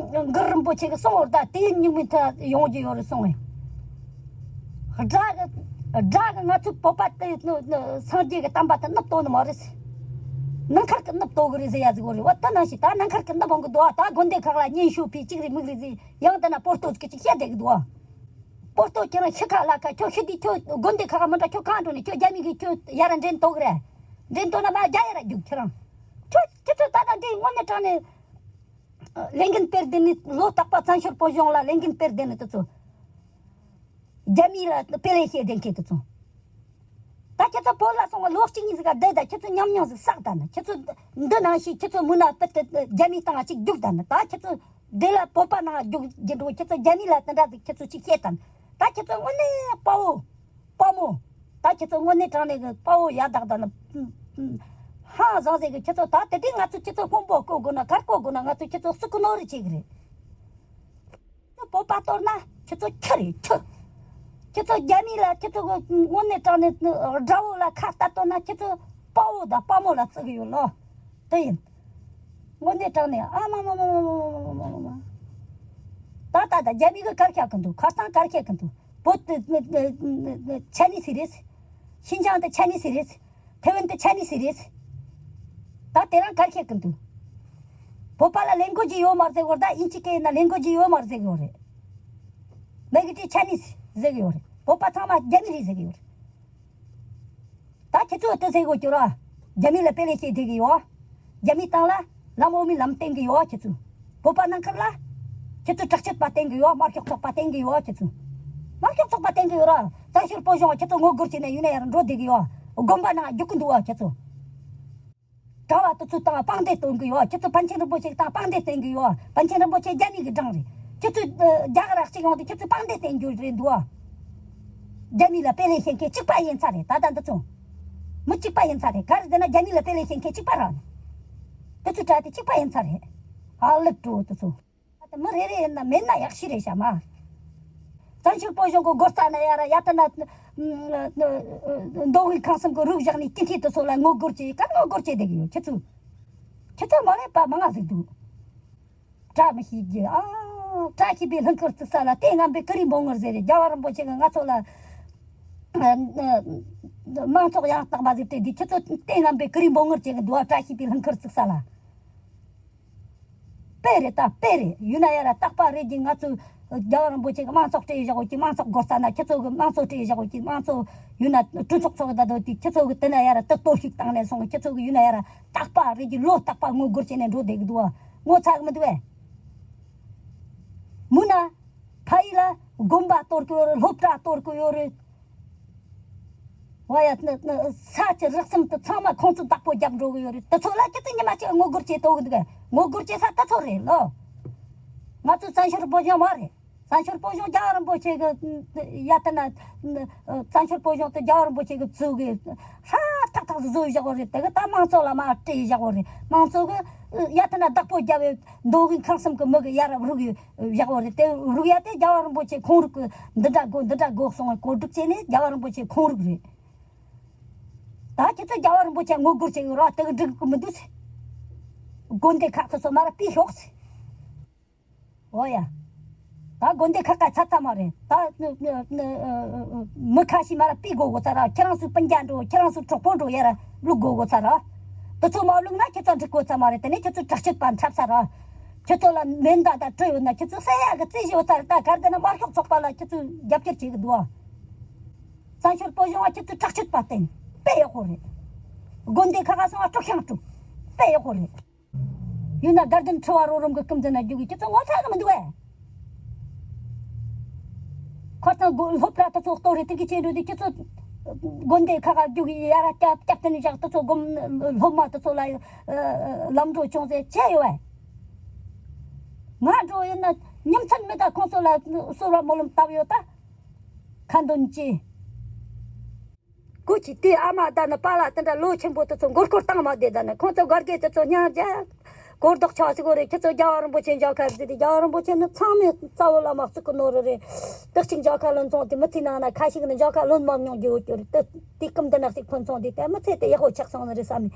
གུ་རུ་རིན་པོ་ཆེ་གི་གསུང་བར་ད་དེ་སྙིགས་མའི་མཐའ་ཡོང་རྒྱུ་ཡོད་རེད་གསུང་ངས། དགྲ་གི་དགྲ་གི་ང་ཚོའི་བོད་པ་དེ་སངས་རྒྱས་ཀྱི་བསྟན་པ་དེ་ནུབ་གཏོང་ནི་མ་རེད། ནང་ཁུལ་གྱི་ནུབ་གཏོང་གི་རེད་ཟེར་ཡ་ཟིག་ཡོད་རེད་བ། དེ་ནང་བཞིན་ད་ནང་ཁུལ་གྱི་ནུབ་འོང་གི་འདུག་ད་དགོན་སྡེ་ཁག་ལ་བརྙན་ཤོག་ཕུལ་གཅིག་རེད་མིག་རེད་ཟེར། ཡང་དེ་ན་པོ་ཏོ་གི་ཅིག་བཤད་བསྡད་གི་འདུག་པོ་ཏོ་ཁྱེད་རང་ཤི་ཁ་ལ་ཁ། ཁྱོད་ཤི་དུས་ཁྱོད་དགོན་སྡེ་ཁག་མི་འདྲ་ཁྱོད་གང་འགྲོ་ནས། ཁྱོད་རྒྱ་མི་གིས་ཁྱོད་ཡར་འདྲེན་གཏོང་གི་རེད། འདྲེན་གཏོང་ན་མ་རྒྱ་ཡར་རྒྱུག་ཁྱེད་རང་། ཁྱོད་ཁྱེད་ཚོ་ད་ལྟ་འདི་དངོས་གནས་དྲང་གནས། ལས་འགན་སྤེལ་བསྡད་ནི། ལོ་རྟག་པ་བཙན་བྱོལ་བོད་གཞུང་ལ་ལས་འགན་སྤེལ་བསྡད་ནི་དེ་ཚོ། རྒྱ་མི་ལ་དཔེ་ལེན་བྱེད་བསྡད་མཁན་དེ་ཚོ། ད་ཁྱེད་ཚོ་བོད་ལ་སོང་བ་ལོ་གཅིག་གཉིས་ཟིག་ག་བསྡད་ད། ཁྱེད་ཚོ་ཉམས་མྱོང་ཟིག་བསགས་ད་ནི། ཁྱེད་ཚོ་འདི་ནང་བཞིན་ཁྱེད་ཚོ་མུ་ན་བུད་དེ་རྒྱ་མིའི་སྟེང་ལ་ཅིག་རྒྱུག་ད་ནི། ད་ཁྱེད་ཚོ་འདི་ལ་བོད་པ་ནང་རྒྱུག་རྒྱུ་འགྲོ། ཁྱེད་ཚོ་རྒྱ་མི་ལ་དེ་འདྲ་ཟིག་ཁྱེད་ཚོ་ཅིག་བཤད་ད་ནི། ད་ཁྱེད་ཚོ་དངོས་གནས་དཔའ་བོ། དཔའ་མོ། ད་ཁྱེད་ཚོ་དངོས་གནས་དྲང་གནས་ཀྱི་དཔའ་བོ་ཡ་དག་དང་ནི། ཧང་བཟང་ཟེར་གི། ཁྱེད་ཚོ་ད་དེ་དུས་ང་ཚོ་ཁྱེད་ཚོ་དཔོན་པོ་བསྐོ་དགོས་ན་གར་བསྐོ་དགོས་ན་ང་ཚོ་ཁྱེད་ཚོ་སུ་ཀུ་ནོ་རེ་བྱེད་གི་རེད། ཁྱེད་ཚོ་བོད་པ་གཏོར་ན་ཁྱེད་ཚོ་ཁྱི་རེད་ཁྱི། ཁྱེད་ཚོ་རྒྱ་མི་ལ་ཁྱེད་ཚོ་གི་དངོས་གནས་དྲང་གནས་དགྲ་བོ་ལ་ཁ་གཏད་གཏོང་ན་ཁྱེད་ཚོ་དཔའ་བོ་དང་དཔའ་མོ་ལ་བརྩི་གི་ཡོད་ལོ། དེ་ཡིན། དངོས་གནས་དྲང་གནས་ཨ་མ་མ་མ་མ། ད་ད་ད་རྒྱ་མི་གི་གར་ཁྱག་གི་འདུག་ཁ་སང་གར་ཁྱག་གི་འདུག་བོད་དེ་ཆ་ནི་སི་རེད། ཤིན་ཅང་དེ་ཆ་ནི་སི་རེད། ཐེ་ཝན་དེ་ཆ་ནི་སི་རེད། ད་དེ་རང་གར་ཁྱག་གི་འདུག་བོད་པ་ལ་ལེན་གོ་ཇི་ཡོད་མ་རེད་ཟེར་གོ་ར། ད་ཨིན་ཅི་སྐད་ཡིན་ན་ལེན་གོ་ཇི་ཡོད་མ་རེད་ཟེར་གི་ཡོད་རེད། མེ་གི་ཏི་ཆ་ནི་སི་ཟེར་གི་ཡོད་རེད། བོད་པ་ཚང་མ་རྒྱ་མི་རེད་ཟེར་གི་ཡོད་རེད། ད་ཁྱེད་ཚོ་དེ་ཟེར་དགོས་ཀྱི་ར། རྒྱ་མི་ལ་དཔེ་ལེན་བྱེད་བསྡད་ཀྱི་ཡོད། རྒྱ་མི་སྟེང་ལ་ལམ་འོག་མའི་ལམ་བསྟན་གྱི་ཡོད་ཁྱེད་ཚོ། བོད་པ་ནང་ཁུལ་ལ་ཁྱེད་ཚོ་དྲག་སྤྱོད་པ་བསྟན་གྱི་ཡོད། དམར་ཤོག་ཚོགས་པ་བསྟན་གྱི་ཡོད་ཁྱེད་ཚོ། དམར་ཤོག་ཚོགས་པ་བསྟན་གྱི་ཡོད་ར། བཙན་བྱོལ་བོད་གཞུང་ཁྱེད་ཚོ་ངོ་རྒོལ་བྱས་ནས་ཡུལ་ན་ཡར་འགྲོ་བསྡད་ཀྱི་ཡོད། དགོན་པ་ནང་རྒྱུག་གི་འདུག་བ་ཁྱེད་ཚོ། གྲྭ་བ་དེ་ཚོ་དང་དཔང་འདེགས་སྟོན་གྱི་ཡོད། ཁྱེད་ཚོ་པཎ་ཆེན་རིན་པོ་ཆེ་དང་དཔང་འདེགས་བསྟན་གྱི་ཡོད། པཎ་ཆེན་རིན་པོ་ཆེ་རྒྱ་མི་གི་འབྲང་རེད། ཁྱེད་ཚོ་ཨ། རྒྱ་གར་གཅིག་ཡོང་དུས་ཁྱེད་ཚོ་དཔང་འདེགས་བསྟན་རྒྱུ་རེད་འདུག་ཨ། རྒྱ་མི་ལ་དཔེ་ལེན་བྱེད་མཁན་གཅིག་པ་ཡིན་ཚར་རེད། ད་ལྟ་འདི་ཚོ་མི་གཅིག་པ་ཡིན་ཚར་རེད། ག་རེ་ཟེར་ན་རྒྱ་མི་ལ་དཔེ་ལེན་བྱེད་མཁན་གཅིག་པ་རང་རེད། དེ་ཚོ་གྲྭ་དེ་གཅིག་པ་ཡིན་ཚར་རེད། ཨ་ལེགས་འགྲོ་དེ་ཚོ། ད་མི་རེ་རེ་ཡིན་ན་མེད་ན་ཡག་ཤོས་རེད་ཤག་མ། བཙན་བྱོལ་བོད་གཞུང་གི་སྒོ་རྩ་ན་ཡ་ར་ཡ་ད་ན། མདོ་དབུས་ཁམས་གསུམ་གི་རུ་བཞག་ནས་སྐྱིད་འཐིབས་དེ་ཚོ་ལ་ངོ་རྒོལ་བྱེད་ག་ངོ་རྒོལ་བྱེད་བསྡད་གི་ཡོད་ཁྱེད་ཚོ། ཁྱེད་ཚོ་མ་རེད་པ་མང་ང་ཟིག་འདུག་བཀྲ་མི་ཤིས་རྒྱུ་ཨ། བཀྲ་ཤིས་པའི་ལྷུན་ཁུར་བརྩིགས་ས་ལ་ལྟས་ངན་པའི་ཀུ་རེ་འབུམ་ངར་ཟེར་རེད། རྒྱལ་བ་རིན་པོ་ཆེ་གི་ང་ཚོ་ལ་མང་ཚོགས་ཡང་དག་པ་ཟིག་སྤྲད་དུས་ཁྱེད་ཚོ་ལྟས་ངན་པའི་ཀུ་རེ་འབུམ་ངར་བྱེད་གི་འདུག་བ། བཀྲ་ཤིས་པའི་ལྷུན་ཁུར་བརྩིགས་ས་ལ། དཔེ་རེད་ད་དཔེ་རེད། ཡུལ་ན་ཡ་ར་རྟག་པ་རེད་ཀྱི། ང་ཚོ་རྒྱལ་བ་རིན་པོ་ཆེ་གི་དམངས་གཙོ་སྤྲད་བཞག་ཡོད་ཀྱི། དམངས་གཙོ་སྒོ་རྩ་ན་ཁྱེད་ཚོ་གི་དམངས་གཙོ་སྤྲད་བཞག་ཡོད་ཀྱི། དམངས་གཙོ་ཡུལ་ན་གྲོས་ཚོགས་ཚོགས་ད་དོ་དུས་ཁྱེད་ཚོ་གི་དེ་ན་ཡ་ར་དུ་གཏོར་བཤིག་བཏང་ནས་སོང་གི། ཁྱེད་ཚོ་གི་ཡུལ་ན་ཡ་ར་རྟག་པ་རེད་ཀྱི། ལོ་རྟག་པ་ངོ་རྒོལ་བྱས་ནས་འགྲོ་བསྡད་གི་འདུག་བ། ངོ་ཚ་གི་མི་འདུག་བས། མུ་ན་ཕ་ཡུལ་ལ་དགོན་པ་གཏོར་གི་ཡོད་རེད། སློབ་གྲྭ་གཏོར་གི་ཡོད་རེད། ཝ་ཡ། ས་ཆུ་རགས་ཙམ་དུ་ཚང་མ་ཁོང་ཚོ་བདག་པོ་རྒྱབ་འགྲོ་གི་ཡོད་རེད། དེ་ཚོ་ལ་ཁྱེད་ཚོ་ཉི་མ་གཅིག་ངོ་རྒོལ་བྱེད་དོ་གི་འདུག་གས། ངོ་རྒོལ་བྱེད་ས་དེ་ཚོ་རེད་ལོ། ང་ཚོ་བཙན་བྱོལ་བོད་གཞུང་མ་རེད། བཙན་བྱོལ་བོད་གཞུང་རྒྱལ་བ་རིན་པོ་ཆེ་གི་ཡ་ད་ན། བཙན་བྱོལ་བོད་གཞུང་དེ་རྒྱལ་བ་རིན་པོ་ཆེ་གི་གཙོས་གི་ཧྲ་ ཐག་ཐག་བཟོས་བཞག་པ་རེད། དེ་གི་ད་དམངས་གཙོ་ལ་མར་སྤྲད་བཞག་པ་རེད། དམངས་གཙོ་གི་ཡ་ཐི་ན་བདག་པོ་རྒྱབ་པའི་མདོ་དབུས་ཁམས་གསུམ་གི་མི་གི་ཡར་རུག་བཞག་པ་རེད། དེ་རུག་ཡ་དེ་རྒྱལ་བ་རིན་པོ་ཆེ་ཁོང་རུག་གི་འདི་འདྲ་དགོས་འདི་འདྲ་དགོས་གསུངས་པའི་གོ་སྒྲིག་བྱས་ནས་རྒྱལ་བ་རིན་པོ་ཆེ་ཁོང་རུག་རེད། ད་ཁྱེད་ཚོ་རྒྱལ་བ་རིན་པོ་ཆེ་ངོ་རྒོལ་བྱེད་ཡོད་ར། དེ་གི་འགྲིག་གི་མི་འདུག་ཟེར། དགོན་སྡེ་ཁག་དེ་ཚོ་མར་སྤོས་ཤོག་ཟེར། འོ་ཡ། ད་དགོན་སྡེ་ཁག་ཁ་ཚ་ཚ་མ་རེད། ད་ནི་ནི་ནི་ཨ་ཨ་མི་ཁ་ཤས་མར་སྤོས་དགོས་དགོས་ཚར་ར། ཁྱེད་རང་ཚོའི་སྤུན་ཀྱག་འགྲོ། ཁྱེད་རང་ཚོའི་གྲོགས་པོ་འགྲོ་ཡར་བླུག་དགོས་དགོས་ཚར་ར། དེ་ཚོ་མ་བླུག་ན་ཁྱེད་ཚོ་འགྲིག་དགོས་ཚར་མ་རེད། དེ་ནས་ཁྱེད་ཚོ་དྲག་སྤྱོད་པ་འཁྲབ་ཚར་ར། ཁྱེད་ཚོ་ལ་མེ་མདའ་དང་གྲི་ཡོད་ན་ཁྱེད་ཚོ་བསད་ཡག་གི་རྩིས་གཞི་ཡོད་ཚར། ད་གར་དེ་ན་དམར་ཤོག་ཚོགས་པ་ལ་ཁྱེད་ཚོས་རྒྱབ་སྐྱོར་བྱེད་གི་འདུག་ཨ། བཙན་བྱོལ་བོད་གཞུང་བ་ཁྱེད་ཚོས་དྲག་སྤྱོད་པ་བསྟེན་དཔེ་ཡག་པོ་རེད། དགོན་སྡེ་ཁག་ཁ་སོང་བ་དཀྲུག་ཤིང་དཀྲུག་དཔེ་ཡག་པོ་རེད། ཡིན་ན་དགའ་ལྡན་ཁྲི་པ་རོགས་རམ་གྱི་སྐུ་མདུན་ན་རྒྱུག་གི་ཁྱེད་ཚོ་ངོ་ཚ་གི་མི་འདུག་གས། ཁོ་ཚོ་དགོན་སློབ་གྲྭ་དེ་ཚོ་གཏོར་རེ་དེ་གི་ཆེན་འགྲོ་དེ་ཁྱེད་ཚོ་དགོན་སྡེ་ཁག་ཁ་རྒྱུག་གི་ཡར་སྐྱབས་སྐྱབས་བསྟེན་བཞག་དེ་ཚོ་དགོན་སློབ་མ་དེ་ཚོ་ལ་ལམ་འགྲོ་བྱུང་ཟེར་བྱས་ཡོད་བས། ང་འགྲོ་ཡིན་ན་ཉིན་མཚན་མི་ད་ཁོང་ཚོ་ལ་གསོལ་བ་སྨོན་ལམ་བཏབ་ཡོད་ད། ཁ་འདོན་ཅི། སྐུ་མཁྱེན། དེ་ཨ་མ་ད་ནི་པཱ་ལགས་དེ་འདྲ་ལོ་ཆེན་པོ་དེ་ཚོ་མགོ་སྐོར་བཏང་མ་བསྡད། ད་ནི་ཁོང་ཚོ་སྒར་གེ་དེ་ཚོ་སྙིང་རྗེ། སྒོར་རྡོག་ཆག་ཟིག་གོ་རེད། ཁྱེད་ཚོ་རྒྱལ་བ་རིན་པོ་ཆེ་མཇལ་ཁ་ཟེར་ཏེ་རྒྱལ་བ་རིན་པོ་ཆེ་ནི་ཚང་མས་རྩ་བོ་ལ་མ་བརྩི་གི་ནོར་རེད། དེ་གཅིག་མཇལ་ཁ་ལོན་སོང་དེ་མི་ཚེ་ནང་ན་ཁ་ཤས་ནི་མཇལ་ཁ་ལོན་མ་མྱོང་རྒྱུ་ཡོད་རྒྱུ་རེད། དེ་དེ་སྐུ་མདུན་ན་ཞིག་ཕུན་སོང་དེ་དེ་མི་ཚེ་དེ་ཡག་པོ་ཆགས་སོང་ནི་རེད་བསམ་ནས།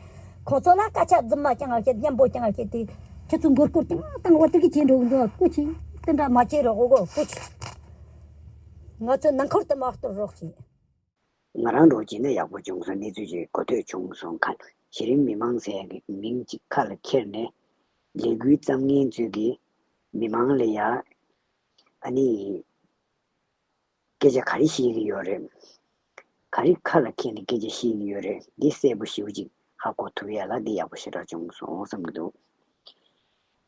ཁོང་ཚོ་ལ་སྐད་ཆ་རྫུན་མ་རྐྱང་བཤད། སྙན་པོ་རྐྱང་བཤད་དེ་ཁྱེད་ཚོ་མགོ་སྐོར་རྐྱང་བཏང་བ་དེ་གི་བྱེད་འགྲོ་གི་འདུག་སྐུ་མཁྱེན། དེ་འདྲ་མ་བྱེད་རོགས་གོ། སྐུ་མཁྱེན། ང་ཚོ་ནང་ཁུལ་དུ་མ་གཏོར་རོགས་བྱེད། ང་རང་འགྲོ་བྱས་ན་ཡག་པོ་བྱུང་སོང་། གནས་ཚུལ་ཅིག་གོ་ཐོས་བྱུང་སོང་། ག་གཞི་རིམ་མི་མང་ཟེར་ཡག་གི་མིང་ཅིག་ཁ་ལ་འཁྱེར་ནས་ལས་འགུལ་བརྩམ་མཁན་ཚོས་ཀྱི་མི་མང་ལ་ཡ་ཨ་ནི་སྐད་ཆ་ག་རེ་བཤད་ཀྱི་ཡོད་རེད། ག་རེ་ཁ་ལ་འཁྱེར་ནས་སྐད་ཆ་བཤད་ཀྱི་ཡོད་རེད། འདི་གསལ་པོ་ཞེ་པོ་ཅིག་ཧ་གོ་ཐུབ་ཡ་ལ་འདི་ཡག་པོ་ཞེ་དྲག་བྱུང་སོང་བསམ་གྱི་འདུག་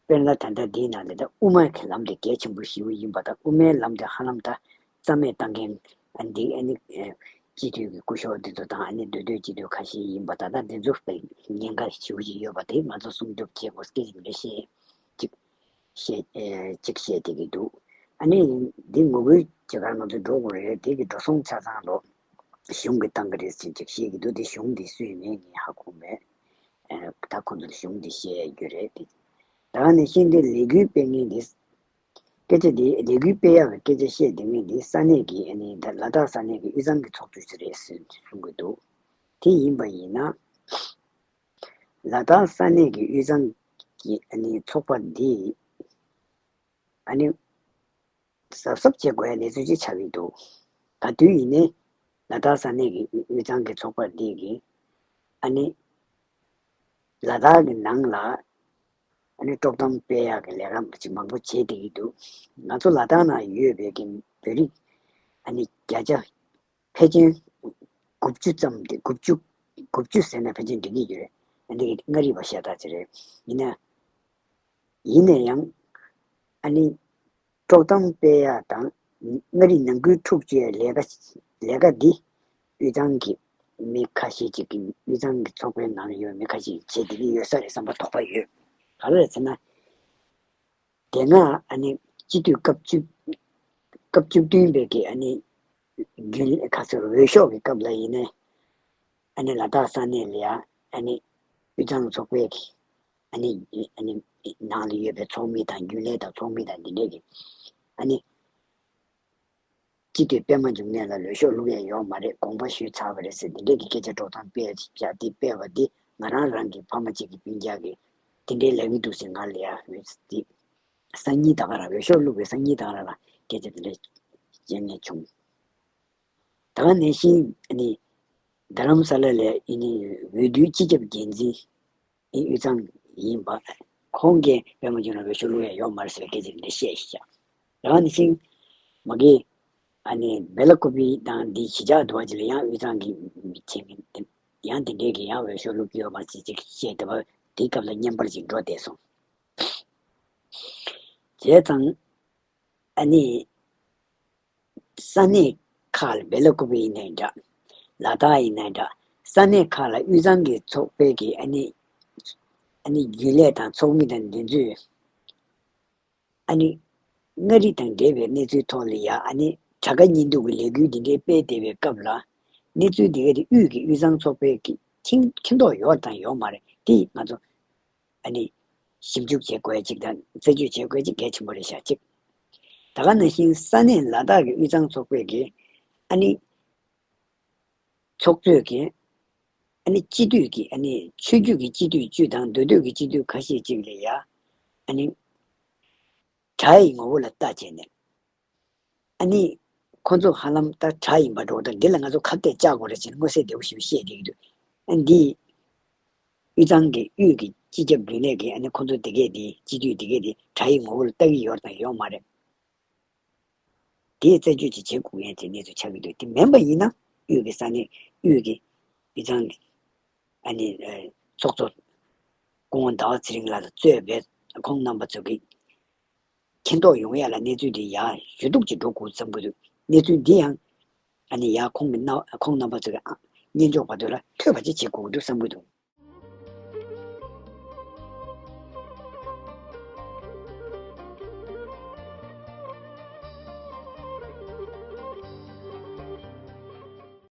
དཔེར་ན་ད་ལྟ་འདིའི་ནང་ལ་ད་དབུ་མ་གི་ལམ་དེ་གལ་ཆེན་པོ་ཞེ་པོ་ཡིན་པ་དང་། དབུ་མའི་ལམ་དེ་ཧ་ལམ་ད་རྩ་མེད་བཏང་མཁན་ཨ་འདི་ཨ་ནི་ཨེ་སྤྱི་འཐུས་ཀྱི་སྐུ་ཞབས་འདི་ཚོ་དང་ཨ་ནི་མདོ་སྟོད་སྤྱི་འཐུས་ཁ་ཤས་ཡིན་པ་ད། ད་འདི་ཚོ་དཔེ་ཉེན་ཁ་ཞེ་པོ་ཅིག་ཡོད་པ་དེ་ང་ཚོ་སྲུང་སྐྱོབ་བྱེད་དགོས་སྐད་ཅིག་རེ་བཤད་ཅིག་བཤད་ཨེ་ཅིག་བཤད་བསྡད་ཀྱི་འདུག་ཨ་ནི་འདི་ངོ་རྒོལ་བྱེད་གར་ང་ཚོ་འགྲོ་དགོས་རེད། དེ་གི་འགྲོ་སོང་ཆ་ཚང་ལོ་གཞུང་གིས་བཏང་གི་རེད་ཟེར་ཅིག་བཤད་ཀྱི་འདུག་དེ་གཞུང་འདི་སུས་མིན་ངས་ཧ་གོ་མེད། ཨ་ད་ཁོ་ཚོར་གཞུང་འདི་བཤད་རྒྱུ་རེད་དེ། ད་ནི་ཤིང་འདི་ལས་འགུལ་སྤེལ་མཁན་འདི། སྐད་ཆ་འདི་ལས་འགུལ་སྤེལ་ཡག་གི་སྐད་ཆ་བཤད་བསྡད་མཁན་འདི་ས་གནས་ཀྱི་ཨ་ནི་ད་ལ་དྭགས་ས་གནས་ཀྱི་དབུས་གཙང་གི་ཚོགས་གཙོ་ཞིག་རེད་ཟེར་གསུང་གི་འདུག་དེ་ཡིན་པ་ཡིན་ན། ལ་དྭགས་ས་གནས་ཀྱི་དབུས་གཙང་གི་ཨ་ནི་ཚོགས་པ་འདི་ཨ་ནི་གཟབ་གཟབ་བྱེད་དགོས་ཡ་གནས་ཚུལ་ཅིག་ཆགས་ཀྱི་འདུག་ག་དུས་ཡིན་ནའི་ལ་དྭགས་ས་གནས་ཀྱི་དབུས་གཙང་གི་ཚོགས་པ་འདི་གིས་ཨ་ནི་ལ་དྭགས་ཀྱི་ནང་ལ་ཨ་ནི་དཀྲོག་གཏམ་སྤེལ་ཡག་གི་ལས་ཀ་ཅིག་མང་པོ་བྱེད་བསྡད་ཀྱི་འདུག་ང་ཚོ་ལ་དྭགས་ནང་ཡོད་པའི་གི་བོད་རིགས་ཨ་ནི་བརྒྱ་ཆ་ཕལ་ཆེར་དགུ་བཅུ་ཙམ་དེ། དགུ་བཅུ་དགུ་བཅུ་ཟེར་ན་ཕལ་ཆེར་འགྲིག་གི་ཡོད་རེད། ཨ་འདི་གི་མངའ་རིས་པ་ཤ་སྟག་ཅིག་རེད། ཡིན་ན་ཡིན་ན་ཡང་ཨ་ནི་དཀྲོག་གཏམ་སྤེལ་ཡག་དང་མངའ་རིས་ནང་ཁུལ་འཁྲུག་བཅོས་ལས་ཀ་ལས་ཀ་འདི་དབུས་གཙང་གི་མི་ཁ་ཤས་ཅིག་གིས་དབུས་གཙང་གི་ཚོགས་པའི་ནང་ཡོད་མི་ཁ་ཤས་ཀྱིས་བྱེད་བསྡད་ཀྱི་ཡོད་ས་རེད་བསམ་པ་དོགས་པ་ཡོད། ག་རེ་རེད་ཟེར་ན། དེ་སྔ་ཨ་ནི་སྤྱི་འཐུས་སྐབས་བཅུ། སྐབས་བཅུ་བདུན་པའི་གི་ཨ་ནི་རྒྱུན་ལས་ཁ་སང་འོས་ཤོག་གི་སྐབས་ལ་ཡིན་ནའི་ཨ་ནི་ལ་དྭགས་ས་གནས་ལ་ཡ་ཨ་ནི་དབུས་གཙང་ཚོགས་པའི་གི་ཨ་ནི་ཨ་ནི་ནང་ལ་ཡོད་པའི་ཚོགས་མི་དང་རྒྱུན་ལས་དང་ཚོགས་མི་དང་འདི་འདྲས་ཀྱི་ཨ་ནི་སྤྱི་འཐུས་པད་མ་འབྱུང་གནས་ལ་འོས་ཤོག་བླུག་ཡ་ཡོད་མ་རེད། དགོངས་པ་ཞུས་ཚར་བ་རེད་ཟེར་འདི་འདྲས་ཀྱི་སྐད་ཆ་དཀྲོག་གཏམ་སྤེལ་བྱས་དེ་སྤེལ་བ་འདི་ང་རང་རང་གི་ཕ་མ་གཅིག་གི་སྤུན་ཀྱག་གིས་དེ་འདྲའི་ལབ་ཀྱི་འདུག་ཟེར་ང་ལ་ཡ་འོས་འདི། སང་ཉིན་ད་ག་རང་འོས་ཤོག་བླུགས་པའི་སང་ཉིན་ད་ག་རང་ལ་སྐད་ཆ་དེ་འདྲ་བཤད་མཁན་བྱུང་། ད་ག་ནང་བཞིན་ཨ་ནི་རྡ་རམ་ས་ལ་ལ་ཨ་ནི་འོས་བསྡུའི་སྤྱི་ཁྱབ་འགན་འཛིན་ཨ་དབུས་གཙང་ཡིན་པ། ཁོང་གིས་པད་མ་འབྱུང་གནས་ལ་འོས་ཤོག་བླུགས་ཡ་ཡོད་མ་རེད་ཟེར་བའི་སྐད་ཆ་དེ་འདྲ་བཤད་ཤག་ད་ག་ནང་བཞིན་མ་གི་ཨ་ནི་སྦེ་ལ་ཀོ་པི་དང་འདི་གཞིས་ཆགས་འདུ་བ་ཅིག་ལ་ཡང་དབུས་གཙང་གི་མི་བྱེད་མཁན་དེ་ཡང་དེ་འདྲས་ཀྱི་ཡང་འོས་ཤོག་བླུགས་ཀྱི་ཡོད་མ་རེད་ཅེས་ཅིག་བཤད་བསྡད་པ་དེའི་སྐབས་ལ་བརྙན་པར་ཅིག་འགྲོ་བསྡད་སོང་། བྱས་ཙང་། ཨ་ནི། ས་གནས་ཁག་ལ་སྦེ་ལ་ཀོ་པི་ཡིན་ནའི་འདྲ། ལ་དྭགས་ཡིན་ནའི་འདྲ། ས་གནས་ཁག་ལ་དབུས་གཙང་གི་ཚོགས་པའི་གི་ཨ་ནི། ཨ་ནི་རྒྱུན་ལས་དང་ཚོགས་མི་དང་འདི་ཚོས། ཨ་ནི། མངའ་རིས་དང་འབྲེལ་བའི་གནས་ཚུལ་ཐོག་ལ་ཡ་ཨ་ནི་དྲག་ག་གཉིས་འདུག་གི་ལས་འགུལ་འདི་འདྲའི་སྤེལ་བསྡད་པའི་སྐབས་ལ། གནས་ཚུལ་འདི་ག་དེ་དབུས་ཀྱི་དབུས་གཙང་ཚོགས་པའི་གི་ མཁྱེན་མཁྱེན་རྟོགས་ཡོད་དང་ཡོད་མ་རེད། དེ་ང་ཚོ་ཨ་ནི་ཞིབ་འཇུག་བྱེད་དགོས་ཅིག་དང་རྩད་གཅོད་བྱེད་དགོས་ཅིག་གལ་ཆེན་པོ་རེད་ཤག་ཅིག། ད་ག་ནང་བཞིན་ས་གནས་ལ་དྭགས་ཀྱི་དབུས་གཙང་ཚོགས་པའི་གི་ཨ་ནི་ཚོགས་གཙོས་ཀྱི་ཨ་ནི་སྤྱི་འཐུས་ཀྱི་ཨ་ནི་ཆོས་བརྒྱུད་ཀྱི་སྤྱི་འཐུས་བཅུ་དང་མདོ་སྟོད་ཀྱི་སྤྱི་འཐུས་ཁ་ཤས་ཅིག་ལ་ཡ་ཨ་ནི་དགྲ་ཡི་ངོ་བོ་ལ་ལྟ་བྱས་ནས། ཨ་ནི་ཁོ་ཚོ་ཧ་ལམ་ད་དགྲ་ཡིན་པ་འདྲ་བོ་དང་། འདི་ལ་ང་ཚོ་ཁ་གཏད་བཅག་དགོས་རེད་ཅེས་མངོན་གསལ་དོད་པོ་ཞིག་བཤད་བསྡད་ཀྱི་འདུག། ཨ་འདི་དབུས་གཙང་གི་དབུས་ཀྱི་སྤྱི་ཁྱབ་རྒྱུན་ལས་ཀྱིས་ཨ་ནི་ཁོ་ཚོ་དེ་གས་དེ་སྤྱི་འཐུས་དེ་གས་དེ་དགྲ་ཡི་ངོ་བོར་ལྟ་གི་ཡོད་དང་ཡོད་མ་རེད། དེའི་རྩད་གཅོད་ཅིག་བྱེད་དགོས་མཁན་དེ་གནས་ཚུལ་ཆགས་ཀྱི་འདུག། དེ་མིན་པ་ཡིན་ན་དབུས་ཀྱི་ས་གནས་དབུས་ཀྱི་དབུས་གཙང་གི་ཨ་ནི་ཨ་ཚོགས་གཙོ་སྐུ་ངོ་ཟླ་བ་ཚེ་རིང་ལགས་ལ་གཙོས་པའི་ཁོང་རྣམ་པ་ཚོ་གི་མཁྱེན་རྟོགས་ཡོང་ཡ་ལ་གནས་ཚུལ་འདི་ཡར་ཞུ་གཏུག་ཅིག་འགྲོ་དགོས་བསམ་གྱི་འདུག། གནས་ཚུལ་འདི་ཡང་ཨ་ནི་ཡར་ཁོང་གི་རྣ་ཁོང་རྣམ་པ་ཚོ་གི་ཨ་སྙན་ཅོག་བར་དུ་ལ་ཐོས་པ་ཅིག་བྱེད་དགོས་ཀྱི་འདུག་བསམ་གྱི་འདུག།